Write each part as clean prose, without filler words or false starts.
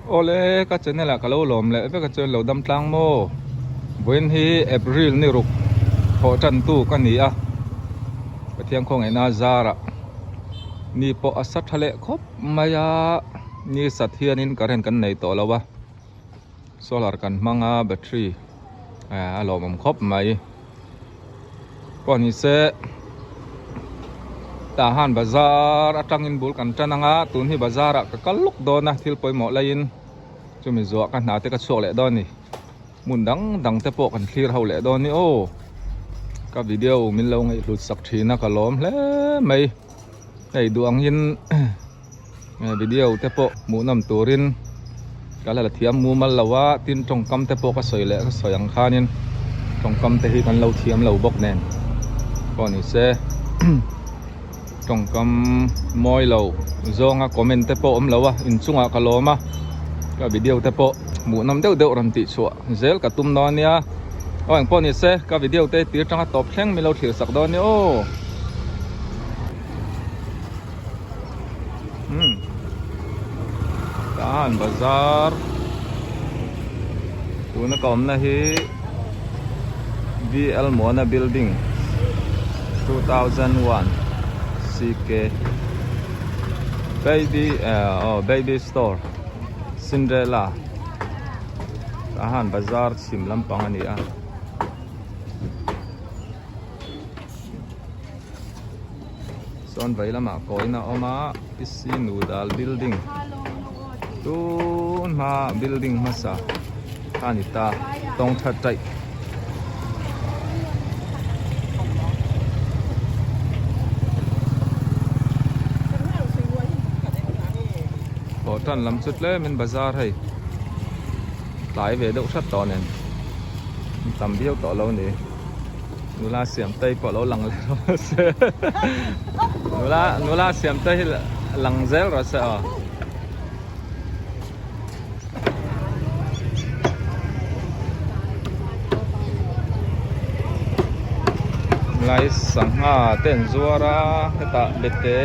Awle ka channel ah ka lo lawm leh vek a chuan lo dam tlang maw? Vawiin hi April ni ruk thawh tan tu ka ni a, Pathian khawngaihna zarah ni pawh a sa tha leh khawp mai a, ni sat hianin current kan nei tawh lo a, solar kan hmang a battery a lawmawm khawp mai. Pawh ni se tah han bazar atangin bul kan tan anga tun hi bazar ah ka kal lawk dawn a thil pawimawh laiin chumi zuah ka hna te ka chhuak leh dawn a ni hmun dang dang te pawh kan thlir ho leh dawn a ni aw ka video min lo ngaihhlut sak thin a ka lawm hle mai hei duh ang in video te pawh hmuhnawm turin ka la la thiam mumal lo a tin tawngkam te pawh ka sawi leh ka sawi ang khanin tawngkam te hi kan lo thiam lo bawk nen pawh ni se tawngkam mawi lo zawnga comment te pawh awm lo a inchungah ka lawm a ka video te pawh hmuhnawm deuh deuh rawn tih chhuah zel ka tum dawn nia aw engpawh ni se ka video te tir tanga tawp thleng min lo thlir sak dawn nia aw. Tahan bazar tuna ka awmna hi VL Muana building 2001 CK baby eh aw baby store Cinderella Tahan bazar chhim lampang a ni a. Sawn vei lamah kawin a awm a Isi Nudal building tun hma building hmasa kha a ni ta tawng tha taih. Thawh tan lam chu tlemin bazar hei tlai ve deuh hrat tawh nen tam viau tawh lo a ni. Nula siamtei pawh lo lang leh rawh se nula nula siamtei hi lang zel rawh se aw. Lai sangha te an zuar a hetah bete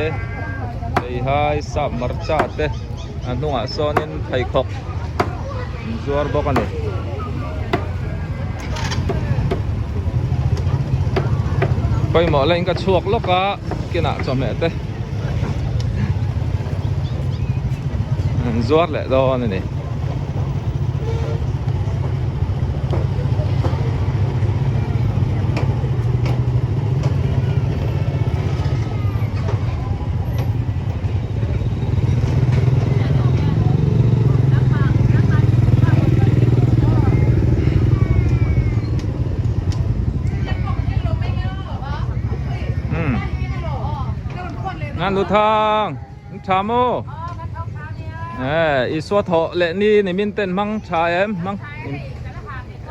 theihai sap hmarcha te a hnungah sawnin pheikhawk an zuar bawk a ni. Pawimawh la in ka chhuak lawk a kinah chawhmeh te an zuar leh dawn a ni. Ngan lu thang tha maw eh Isua thawh leh ni ni min ten hmang tha em hmang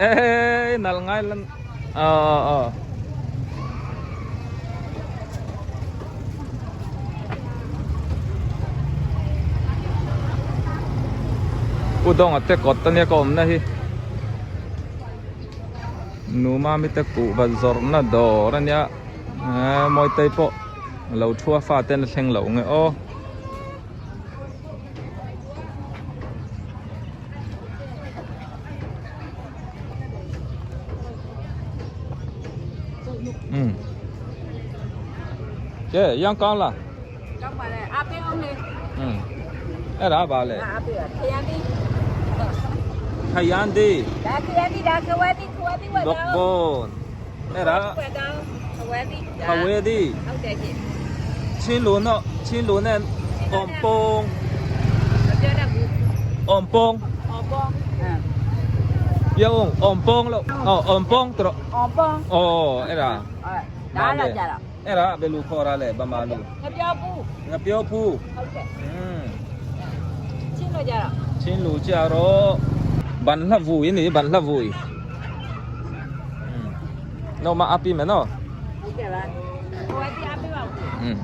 eh nal ngai lan ờ ờ Pu Dawnga te kawt ania ka awmna hi Nu Mami te kuhva zawrhna dawr ania eh Mawitei pawh a lo thu a fate an la thleng loh nge aw. Ừ. Che, yang con là. Ừ. Cái đó bà lệ. Khayan đi. Bok bon. Cái đó. Khawe đi. Chin lu no, chin lu nen om pong. Om pong. Yung om pong lo. Oh, om pong tro. Oh, era. Era belu khora le bamalu. Nga pio phu. Ừ. Chin lu cha ro. Ban hla vui ni, ban hla vui. No ma api me no. Ừ.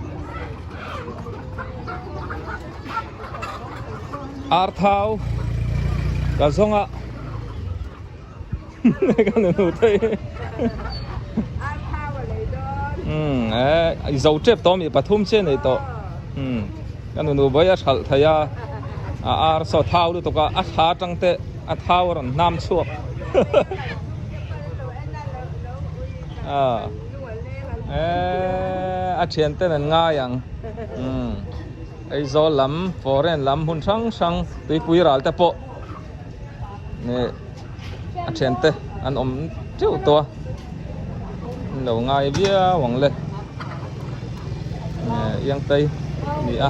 Ar thau ka zawnga ka nu thei um e zo tep tawh mi pathum che nei tawh um ka nu nu bai a hralh thei a. A ar saw thau lutuk a, a thla atang te a thau a rawn hnam chhuak. Eee a thian ten an ngai ang. Umm Aizawl lam, foreign lam hmun hrang hrang tuipui ral te pawh nih a thian te an awm teuh tawh a, an lo ngai viau ang le. Iangtei a ni a.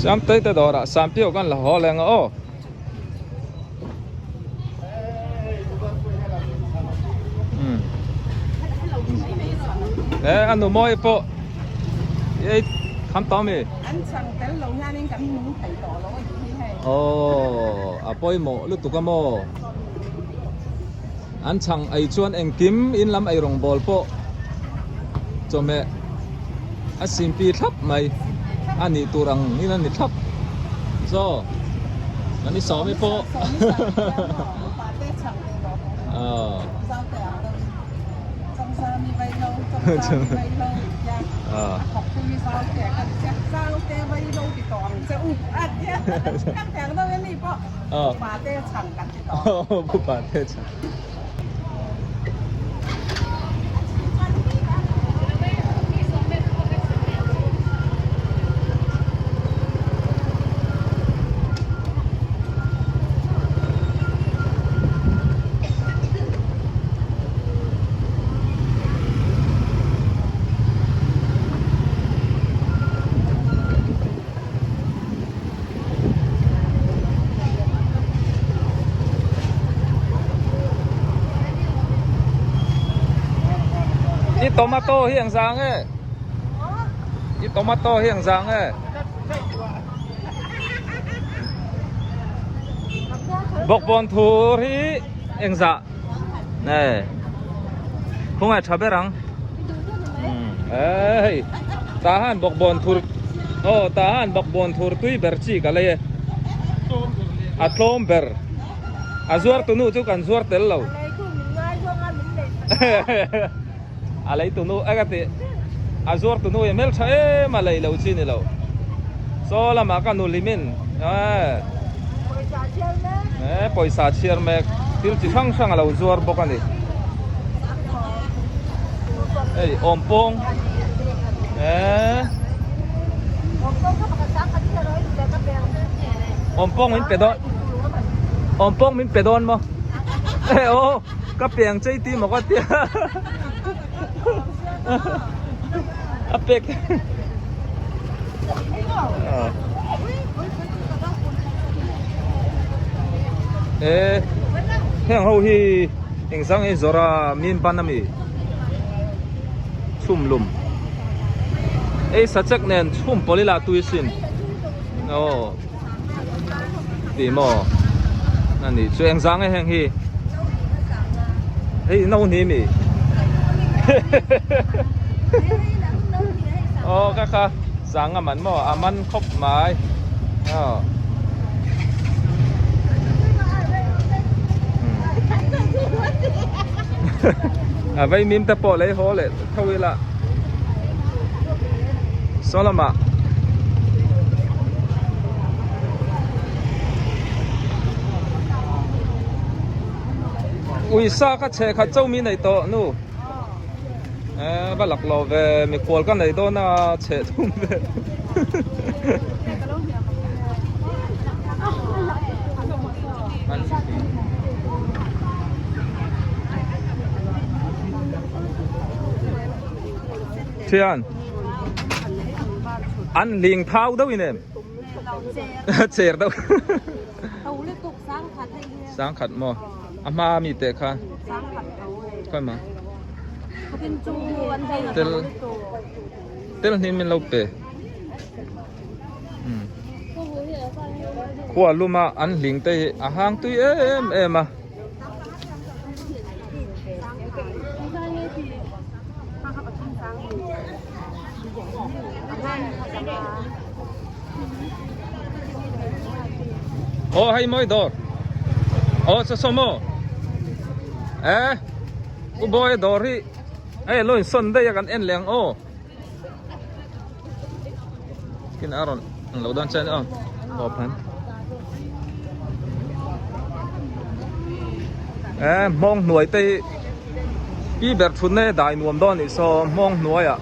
Siamtei te dawrah Sampiau kan la haw leng a aw. Ê a nu mawi pawh ei tham tawh ami? An chhang tel lo hianin kan nung thei tawh lo a nih hi hei. Aw a pawimawh lutuk a maw? An chhang ei chuan engkim in lam ei rawngbawl pawh chawhmeh a simpi thlap mai a nih tur ang in a ni thlap. Chaw kan i sawm i pawh. Pupa te chhang. I tomato hi ang zang e I tomato hi ang zang e Bawkbawn thur hi eng zah nè Khung ai tha ber ang Hei tah han bawkbawn thur aw tah han bawkbawn thur tui ber chi ka lei e a tlawm ber a zuar tunu chu kan zuar tel lo a lei tunu a ka ti a zuar tunu hi hmeltha em a lei lo chi ni lo saw lamah ka nu hlimin eh pawisa chhiar mek thil chi hrang hrang a lo zuar bawk a ni hei awm pawng eh awm pawng min pe dawn awm pawng min pe dawn maw eh aw ka piang chei ti maw ka tia a pek e heng ho hi eng zang hi zawrh a min ban ami chhum lum ei sa chek nen chhum pawlh ila tui sin aw tih maw a nih chu eng zang e heng hi hei no ni mi aw ka kha zang a man maw a man khawp mai aw a vei mim te pawh lei haw leh tho ila saw lamah Uisa ka chhe khat chauh mi nei tawh nu eh va lak lo ve mikhual ka nei dawn a chhe thum ve Thian an hling thau deuh in em cher deuh sangkhat maw a hma mi teh kha khawi ma tel tel hnim min lo pe khua luma an hling te hi a hang tui em em a. Aw hei mawi dawr. Aw chaw saw maw. Eh u Bawia dawr hi hei lo insawn daih a kan en leh ang aw. Skin a rawn ang lo dawn chuan aw tawp han. Eh hmawng hnuai te hi pi ber thutna hi dai nuam dawn anih saw hmawng hnuaiah.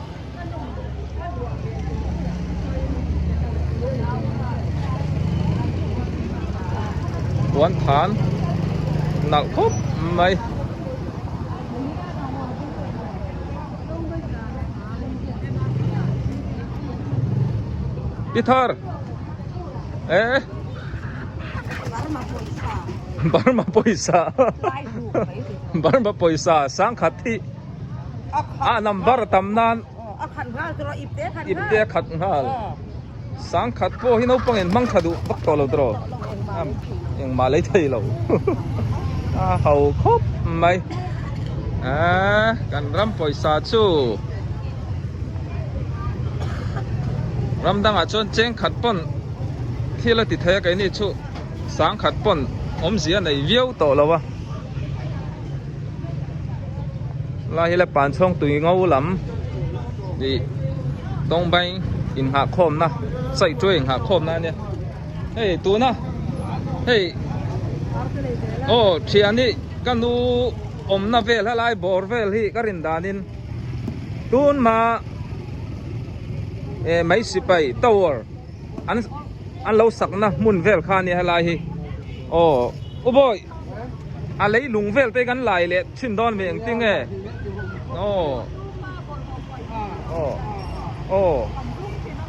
Puan than nalh khawp mai. Pi thar eh Burma pawisa Burma pawisa sangkhat hi a number tam nan ipte a khat nghal sangkhat pawh hi naupang in hmang tha duh vak tawh lo tawh engmah lei thei lo a ho khawp mai ah kan ram pawisa chu ram dangah chuan cheng khat pawn thil a ti thei a keini chu sangkhat pawn awmzia a nei viau tawh lo a. Lai hi la pan chhawng tui ngo lam ih tawngbai inghah khawmna chaih tuai inghah khawmna ania hei tuna hei aw thiani ka nu awmna vel helai bawr vel hi ka rin danin tun hma eh mai sipai tower an an lo sakna hmun vel kha ania helai hi aw u bawi. A leilung vel te kan lai leh thin dawn ve engtin nge aw aw aw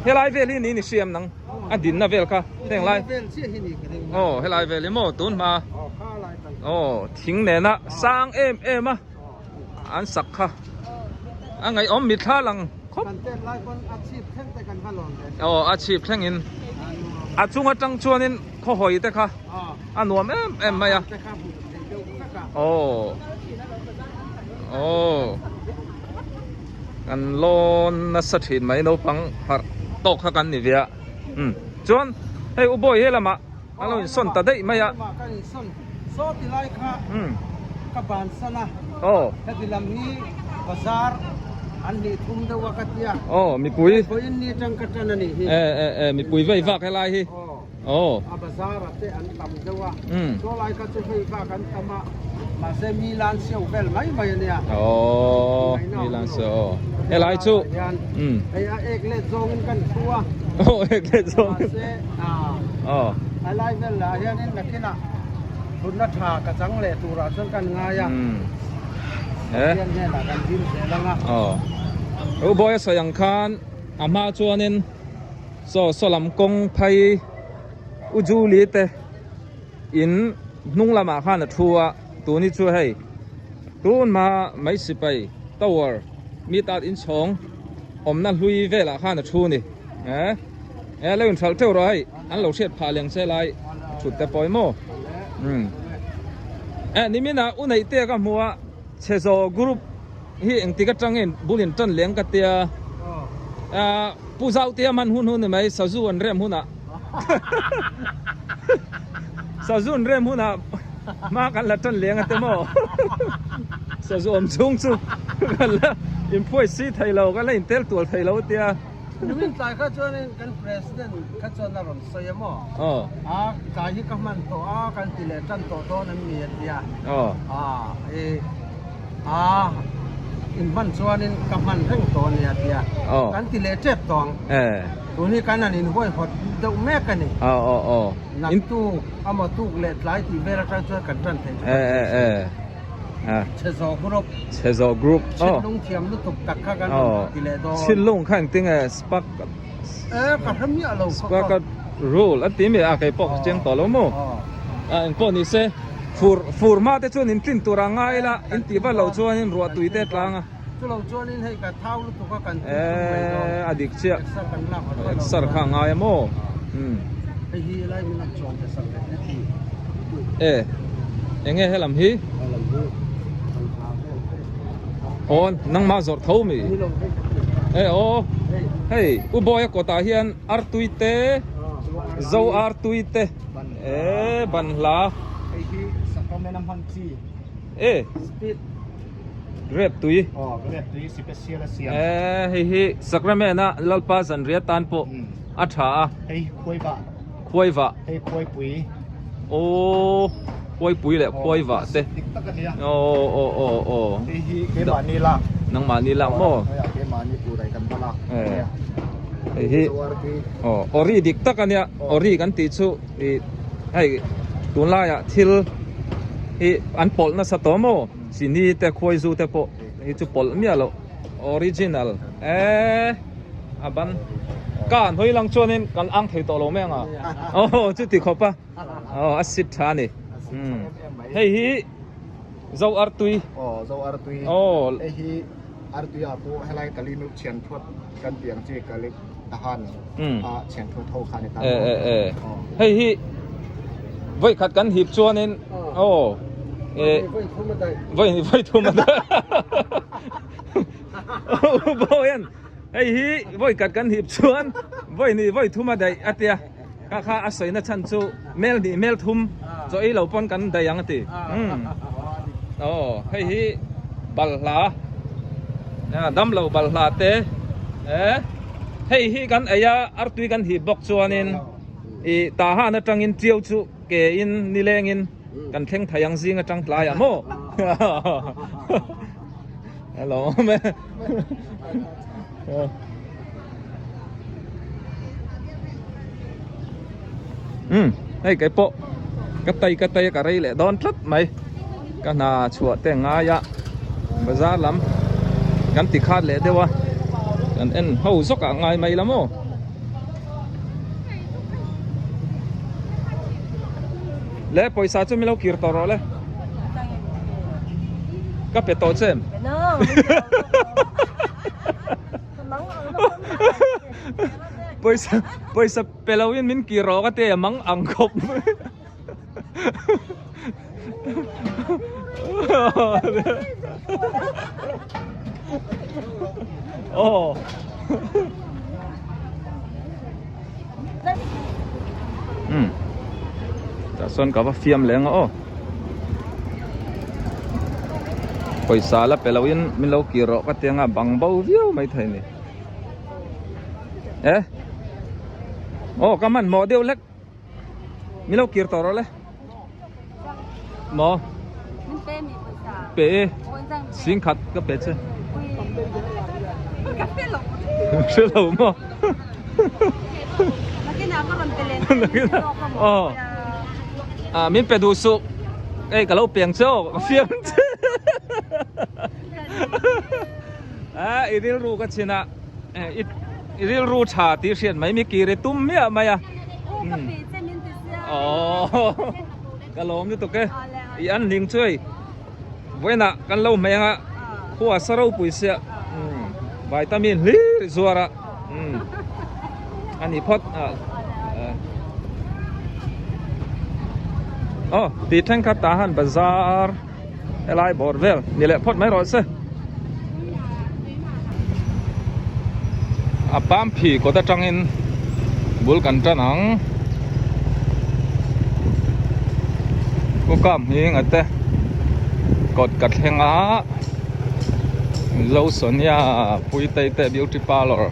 helai vel hi ni ni siam nang a dinna vel kha heng lai aw helai vel hi maw tun hma aw thing nena sang em em a an sak kha a ngaihawm mitthla lang khawp aw a chhip thlengin a chung atang chuanin khawhawi te kha a nuam em em mai a aw aw kan lawn nasa thin mai naupang harh tawk kha kan ni ve a um chuan hei u bawi he lamah a lo insawn ta daih mai a um aw aw mipui e e e mipui vei vak helai hi. Aw. A bazar ah te an tam deuh a. Chaw lai kha chu hei bak an tam a, mahse mi lan siau vel mai mai a nia. Aw, mi lan siau aw. Helai chu. Hei a ek let zawngin kan thu a. Aw, ek let zawngin. Mahse, aw. A lai vel lah hianin nakinah thutna tha ka chang leh turah chuan kan ngai a. Pathian hnenah kan dil zel ang a. Aw. U Bawi a sawi ang khan a hma chuanin. Saw saw lam kawng phai U Julie te in hnung lamah khan a thu a, tuni chu hei tun hma mai sipai tower meet at inchhawng awmna hlui velah khan a thu a ni eh eh lo inhralh teuh rawh hei an lo hriat phah leng che lai thut te pawh maw umm eh niminah u neih te ka hmu a chhe zaw group hi engtik atangin bul in tan leng ka tia ah pu zau tia man hun hun ni mai sazu an rem hunah sazu an rem hunah hma kan la tan leng ate maw sazu awm chhung chu kan la inphuai si thei lo kan la intel tual thei lo tia Nimin tlai kha chuanin kan president kha chuan a rawn sawi a maw? Aw. A tlai hi ka hman tawh a kan ti leh tan tawh dawn em ni a ti a. Aw. A i a in hman chuanin ka hman reng tawh a ni a ti a. Aw. Kan ti leh tep tawh ang. Eh. Tun hi kan han inhuaihawt deuh mek a ni. Aw aw aw. Naktuk amaw tuk leh tlai tih vel atang chuan kan tan thei chu. Eh eh eh. Chhe zawh group. Chhe zawh group. Chhinlung thiam lutuk tak kha kan rawn ti leh dawn. Chhinlung kha engtin nge spark. Eh ka hre miah lo. Spark rule a ti mi a kei pawh ka chiang tawh lo maw. A engpawh ni se fur fur hma te chuan in tlin tur a ngai ila in tih vat loh chuan in ruah tui te a tlang a. Chu lo chuan in hei ka thau lutuk a kan tui chung mai dawn. Eh a dik chiah. Exer kan lak vat vat lo. Exer kha a ngai a maw. Hei hi lai min rawn chuan te sak leh heti. Eh enge helam hi? Aw nangmah zawrh tho mi? Eh aw hei U Bawi a kawtah hian artui te. Zo ar tui te e ban hla. Hei hi Sacramento hman chi. E. Speed. Rep tui. Aw rep tui special a siam. E hei hi Sacramento a Lalpa zanriah tan pawh a tha a. Hei khuai vah. Khuai vah. Hei khuai pui. Aw khuai pui leh khuai vah te. Dik tak a nia. Aw aw aw aw. Hei hi keimahni lak. Nangmahni lak maw? Hei keimahni tur ai kan va lak. E. Hei hi aw ori dik tak a nia. Ori kan tih chu ih hei tunlaiah thil hi an pawlh nasa tawh maw? Chini te khuai zu te pawh hi chu pawlh miah loh. Original e a ban ka an hawi lang chuanin kan ang thei tawh lo mai ang a aw chuti khawp a aw a sit tha a ni hei hi zo artui aw zo artui aw hei hi artui ah pawh helai kali milk chhian thuat kan tih ang chi kali tahan a chhian thuat ho kha ni ta e e e hei hi voi khat kan hip chuanin aw e voi voi thum a daih Bawian hei hi vawi khat kan hip chuan vawi hnih vawi thum a daih a tia kha kha a sawina chhan chu mel hnih mel thum chaw ei lo pawn kan daih ang a ti aw hei hi balhla damlo balhla te eh hei hi kan ei a artui kan hip bawk chuanin ih tahan atangin tiau chu ke in nilengin kan thleng thei ang zing atang tlai ah maw hello me um hei kei pawh ka tai ka tai ka rei leh dawn tlat mai ka hna chhuah te ngai a bazar lam kan ti khat leh deuh a kan en ho zawk ah ngai mai la maw. Le pawisa chu milo kir tawh rawh le. Ka pe tawh che em? Pawisa pawisa pe lo in min kir rawh ka ti a mang ang khawp. Aw. Um tah sawn ka va fiam leng a aw pawisa la pe lo in min lo kir rawh ka ti anga bang bo viau mai thei ni e aw ka hmanhmawh deuh hlek min lo kir tawh rawh le maw pe e singkhat ka pe che hre lo maw aw ah min pe duh suh hei ka lo peng che aw ka fiam che ah i rilru ka chhin a i rilru tha tih hriat mai mi kir i tum miah mai a aww ka lawm lutuk e i an hling chu hei vawiinah kan lo hmeh anga khua sa ropui sia vitamin hlir i zuar a a ni phawt aw tih thenkhat tah han bazar helai bawr vel ni leh phawt mai rawh se a pam phi kawt atangin bul kan tan ang kukam hi ngate kawt ka thleng a Zosonia Puitei te beauty parlour.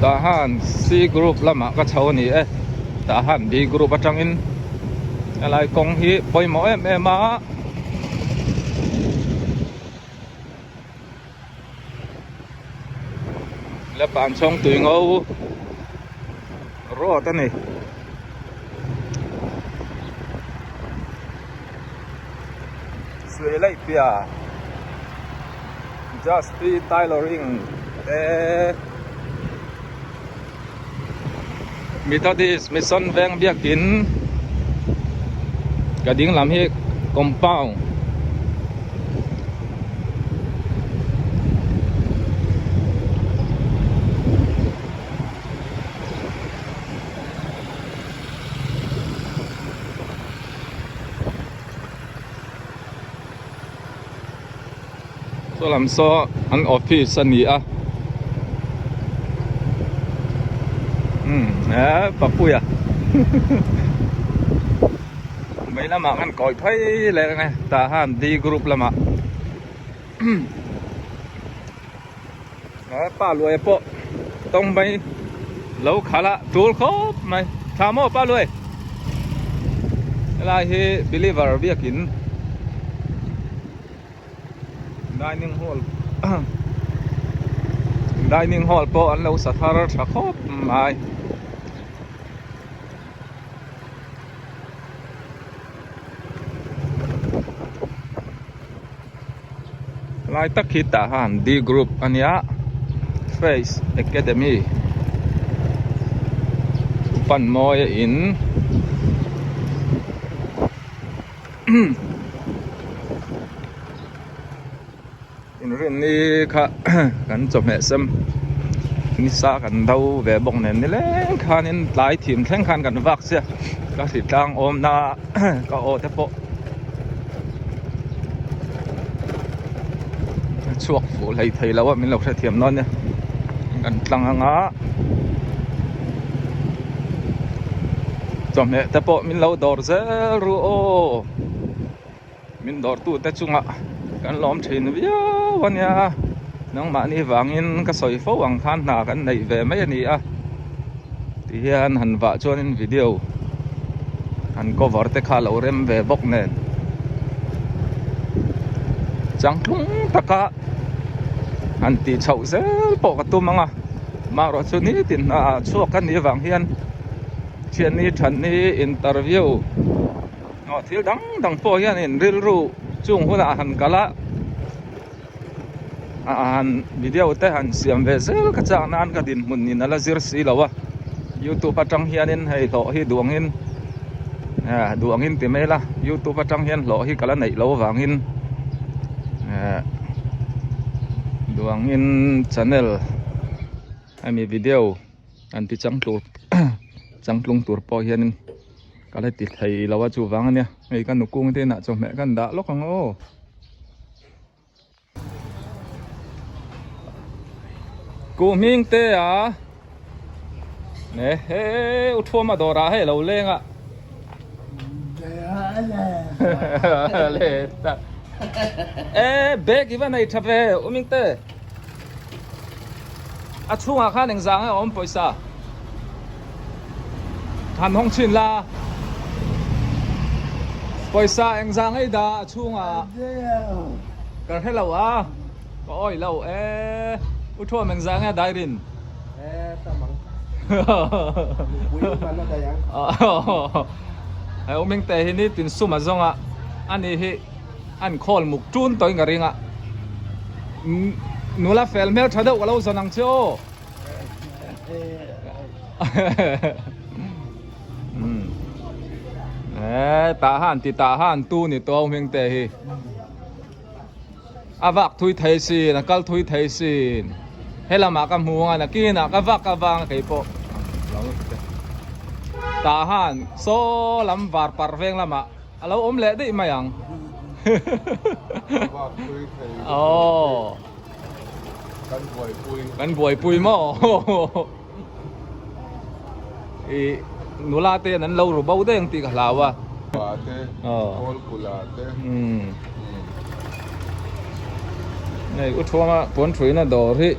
Tah han C group lamah ka chho a ni e tah han B group atangin helai kawng hi pawimawh em em a. Lepan chhawng tui ngo road a ni. Suai laih piah Justy Tailoring te Methodist Mission Veng biakin ka ding lam hi compound. Saw lam saw an office a ni a umm eh papuia vei lamah khan kawi phei leh ang e tah khan D group lamah eh pa luai pawh tawng mai lo khalh a tul khawp mai thla maw pa luai helai hi believer biakin. Dining hall dining hall pawh an lo sa thar tha khawp mai. Lai tak hi tah khan D group a nia Face Academy pan mawi a in. Inrinni kha kan chawhmeh sem nisa kan do ve bawk nen nileng khanin tlai thim thleng khan kan vak sia ka hri tlang awmna ka aw te pawh a chhuak fuh hlei thei lo a min lo hrethiam dawn nia kan tlang anga. Chawhmeh te pawh min lo dawr zel ru aw min dawr tu te chungah kan lawm thin viau a nia nangmahni vangin ka sawi fo ang khan hna kan neih ve mai a ni a tihian han vah chuanin video han cover te kha lo rem ve bawk nen changtlung taka han tih chhoh zel pawh ka tum ang a. Marawh chu nitin hna chhuak a nih avang hian thianni thanni interview aw thil dang dang pawh hianin rilru chung hunah han kal a han video te han siam ve zel ka chak nan ka dinhmun in ala zir si lo a youtube atang hianin hei hlawh hi duh angin eh duh angin ti mai ila youtube atang hian hlawh hi ka la neih loh avangin eh duh angin channel hemi video an ti chang tur changtlung tur pawh hianin ka la ti thei lo a chuvang ania hei ka nukung te inah chawhmeh kan dah lawk ang aw. Ku hming te a ne he u thuama dawrah hei lo leng a le ta e bag i va nei tha ve u hming te a chhungah khan engzah nge awm pawisa han hawng chhin la pawisa engzah nge i dah a chhungah ka hre lo a ka awi lo e u thuam engzah nge a dairin he u Mingte hi nitin sum a zawng a ani hi an khawl muk tun tawhin ka ring a nula fel hmel tha deuh ka lo zawn ang che aw. Eh tah han ti tah han tu ni tawng hming te hi a vak thui thei sin a kal thui thei sin helamah ka hmu ang a nakinah ka vak avang a keipawh tah han saw lam var par veng lamah a lo awm leh daih mai ang aw. Kan buaipui. Kan buaipui maw? I nula te an lo ru bo deng tih ka hlau a. Pa te, kawl kula te. Hei u thuanga puan thuina dawr hi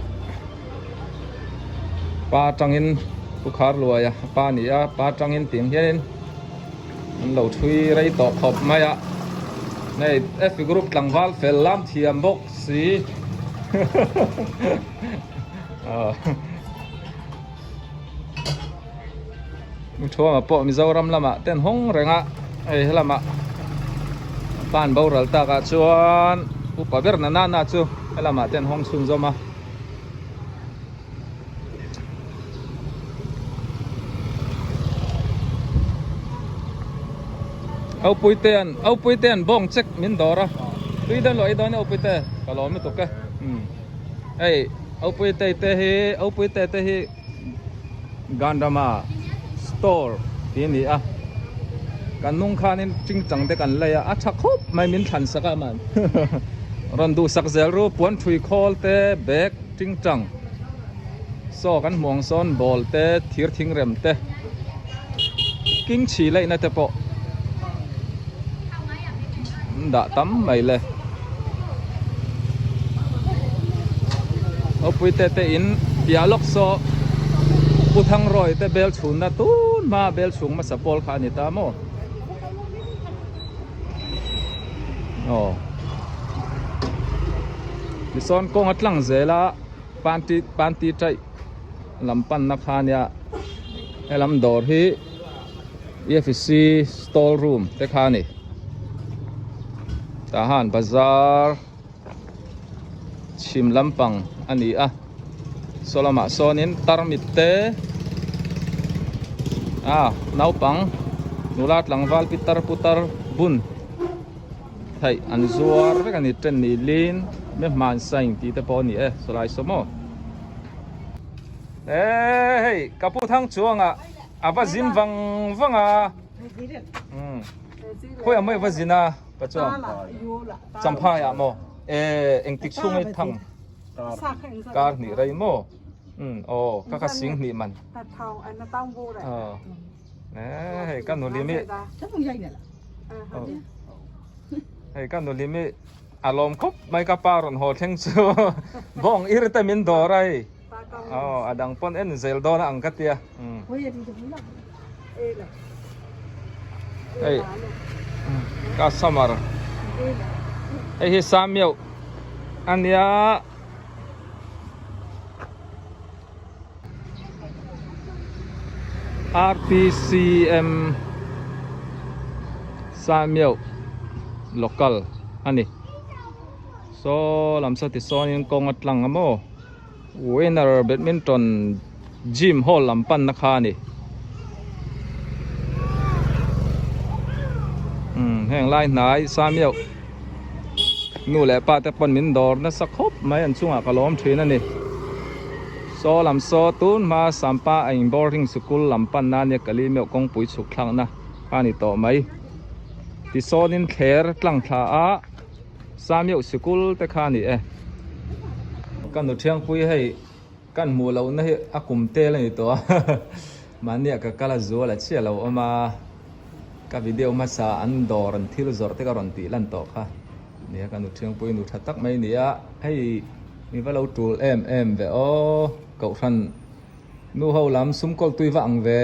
pa tangin pu khar luai a pa ni a pa tangin tiang hianin an lo thui rei tawh khawp mai a. Hei F group tlangval fel lam thiam bawk. Si Thuama pawh Mizoram lamah ten hawng reng a hei helamah pan boral takah chuan upa ber na nana chu helamah ten hawng chhunzawm a. Aupui te an aupui te an bawng check min dawr a tui dawn loh ei dawn e aupui te ka lawm lutuk e umm hei aupui te te hi aupui te te hi Gandama store tih a ni a kan hnung khanin chingchang te kan lei a a tha khawp mai min thlan sak a man. Rawn duhsak zel ru puan thui khawl te bag tingtang saw kan hmuh ang sawn ball te thir thing rem te king chhi laihna te pawh an dah tam mai le. Ropui te te in piah lawk saw Pu Thangrawih te bel chhunna tun hma bel chhung hmasa pawl kha a ni ta maw? Aw tisawn kawng a tlang zel a panty panty taih lam panna kha ania helam dawr hi E F C store room te kha a ni tah han bazar chhim lampang a ni a saw lamah sawnin tarmit te ah naupang nula tlangval pitar putar bun theih an zuar vek a ni ten ni lin me hman sign tih te pawh a ni e sawlai saw maw eh hei ka pu thang chuangah a va zin vang vang a umm khawiah maw i va zin a pa chuan champhai ah maw eh engtik chhung i thang kar hnih rei maw umm aw ka kha sing hnih man aw eh hei ka nuli mi hei ka nuli mi a lawm khawp mai ka pa rawn haw thleng chu bawng ir te min dawr a hei aw a dang pawn en zel dawn a ang ka tia umm hei customer hei hi Samuel a nia. RPCM Samuel local a ni saw lam saw tisawn in kawng a tlang a maw winner badminton gym hall lam panna kha a ni umm heng lai hnai Samuel nu leh pa te pawn min dawr nasa khawp mai an chungah ka lawm thin a ni saw lam saw tun hma sampa a in boarding sikul lam pan na nia kali meuh kawngpui chhuk thlak na kha a ni tawh mai tisawnin thler tlang thla a Sameuh sikul te kha a ni e ka nu thiangpui hei kan hmuh loh na hi a kum tel a ni tawh a mahnia ka kal a zual a chiah lo awm a ka video hmasa an dawr an thil zawrh te ka rawn tih lan tawh kha nia ka nu thiangpui nu tha tak mai a ni a hei mi va lo tul em em ve aw kohhran nu ho lam sum kawl tui va ang ve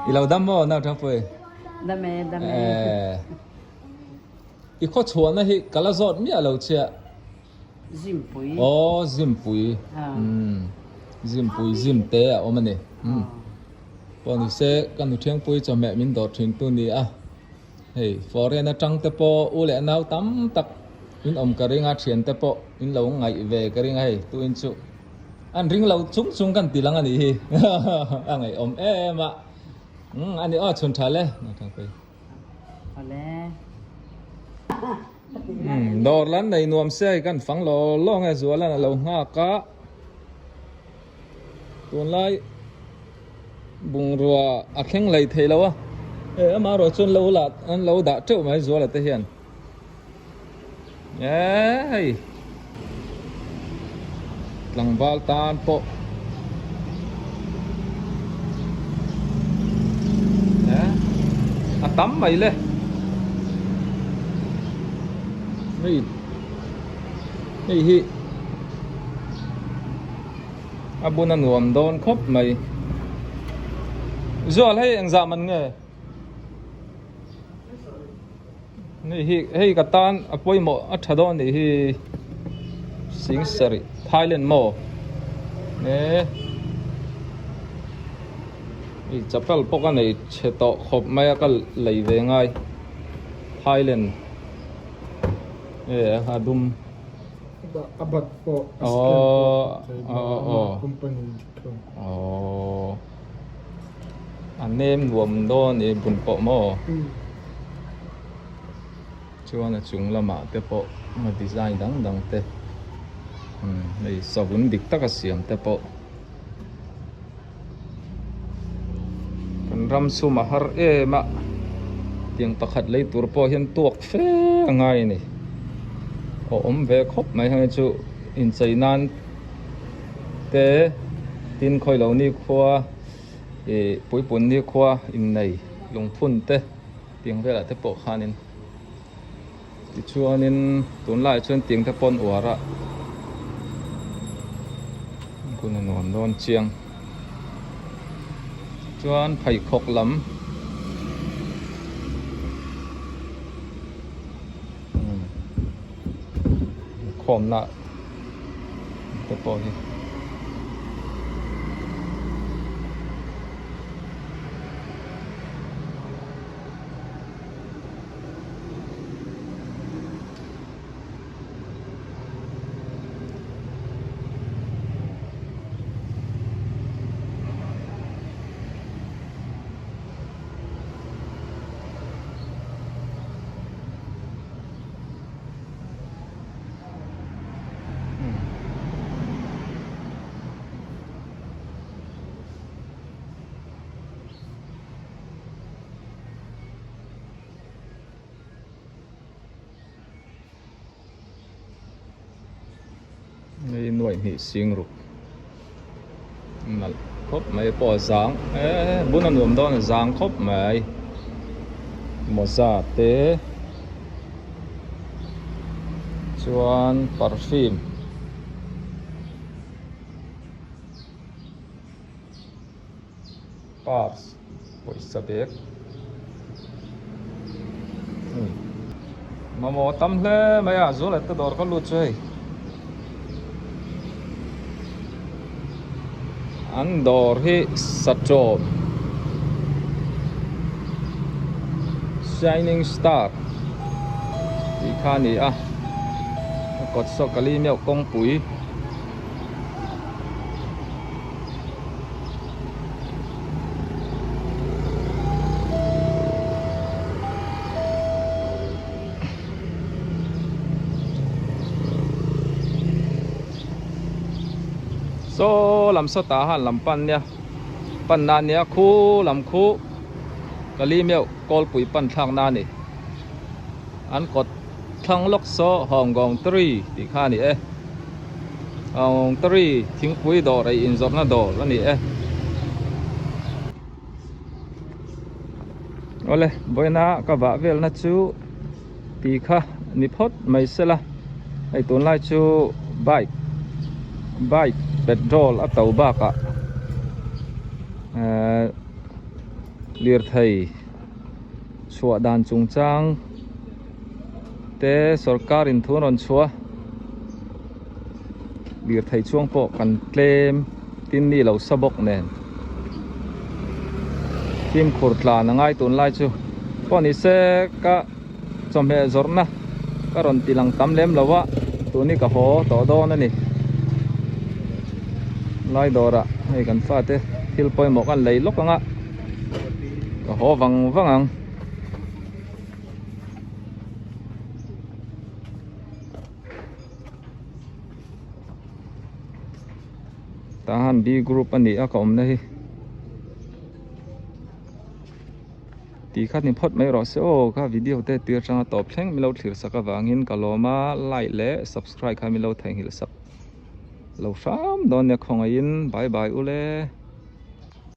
i lo dam maw nau thiangpui dam e dam e i khaw chhuahna hi ka la zawt miah lo chiah. Zimpui. Aw Zimpui. Umm Zimpui Zim te a awm a ni. Umm pawh ni se ka nu Thiangpui chawhmeh min dawr thin tu ni a. Hei foreign atang te pawh u leh nau tam tak in awm ka ring a thian te pawh in lo ngaih ve ka ring a hei tu in chu an ring lo chung chung kan ti lang a nih hi a ngaihawm em a. Umm a ni aw chhun tha le nu Thiangpui. Dawr lan nei nuam se hei kan fang law law nge Zualan a lo nghak a tunlai bungrua a thleng lei thei lo a e amah erawh chuan lo lah an lo dah teuh mai Zuala te hian e hei tlangval tan pawh a tam mai le hei hei hi a bun a nuam dawn khawp mai zual hei engzah man nge Hei hi hei ka tan a pawimawh a tha dawn nih hi sing sarih Thailand maw e i chapel pawh ka nei chhe tawh khawp mai a ka lei ve ngai Thailand e a dum a bat pawh a scan pawh company dik lo aww A nem nuam dawn i bun pawh maw? Chuan a chung lamah te pawh a design dang dang te umm hei savun dik taka siam te pawh kan ram sum a har em a tiang pakhat lei tur pawh hian tuak fe a ngai a ni. Awm ve khawp mai heng hi chu inchei nan te tin khawi lo ni khua ih puipun ni khua innei lungphun te tiang velah te pawh khanin tichuanin tunlaiah chuan tiang te pawh an uar a hun a nuam dawn chiang chuan pheikhawk lam. Khawmna te pawh hi Hei nuaih hnih sing ruk nalh khawp mai pawh a zang eee bun a nuam dawn a zang khawp mai mawza te chuan perfume purse pawisa bag mamawh tam hle mai a zual te dawr kha lut chu hei an dawr hi satawm shining star tih kha a ni a a kawt saw kali meuh kawngpui. Saw lam saw tah han lam pan nia pan na nia khu lam khu kali meuh kawlpui pan thlak na a ni an kawt thlang lawk saw hawngawng three tih kha a ni e. Aw tari thingpui dawr ei inzawrhna dawr a ni e. Awle vawiina ka vah velna chu ti kha ni phawt mai sela hei tunlai chu bike bike petrol a to bakah ehh lirthei chhuah dan chungchang te sorkar in thu an rawn chhuah a lirthei chhuang pawh kan tlem tin ni lo sa bawk nen fimkhur tlan a ngai tunlai chu pawh ni se ka chawhmeh zawrhna ka rawn ti lang tam lem lo a tun hi ka haw tawh dawn a ni lai dawrah hei kan fate thil pawimawh kan lei lawk ang a ka haw vang vang ang. Tah han B group a ni a ka awmna hi tih kha ni phawt mai rawh se aw kha video te tir atanga tawp thleng min lo thlir sak avangin ka lawm a like leh subscribe kha min lo theihnghilh sak lo hram dawn nia khawngaihin bye bye ule.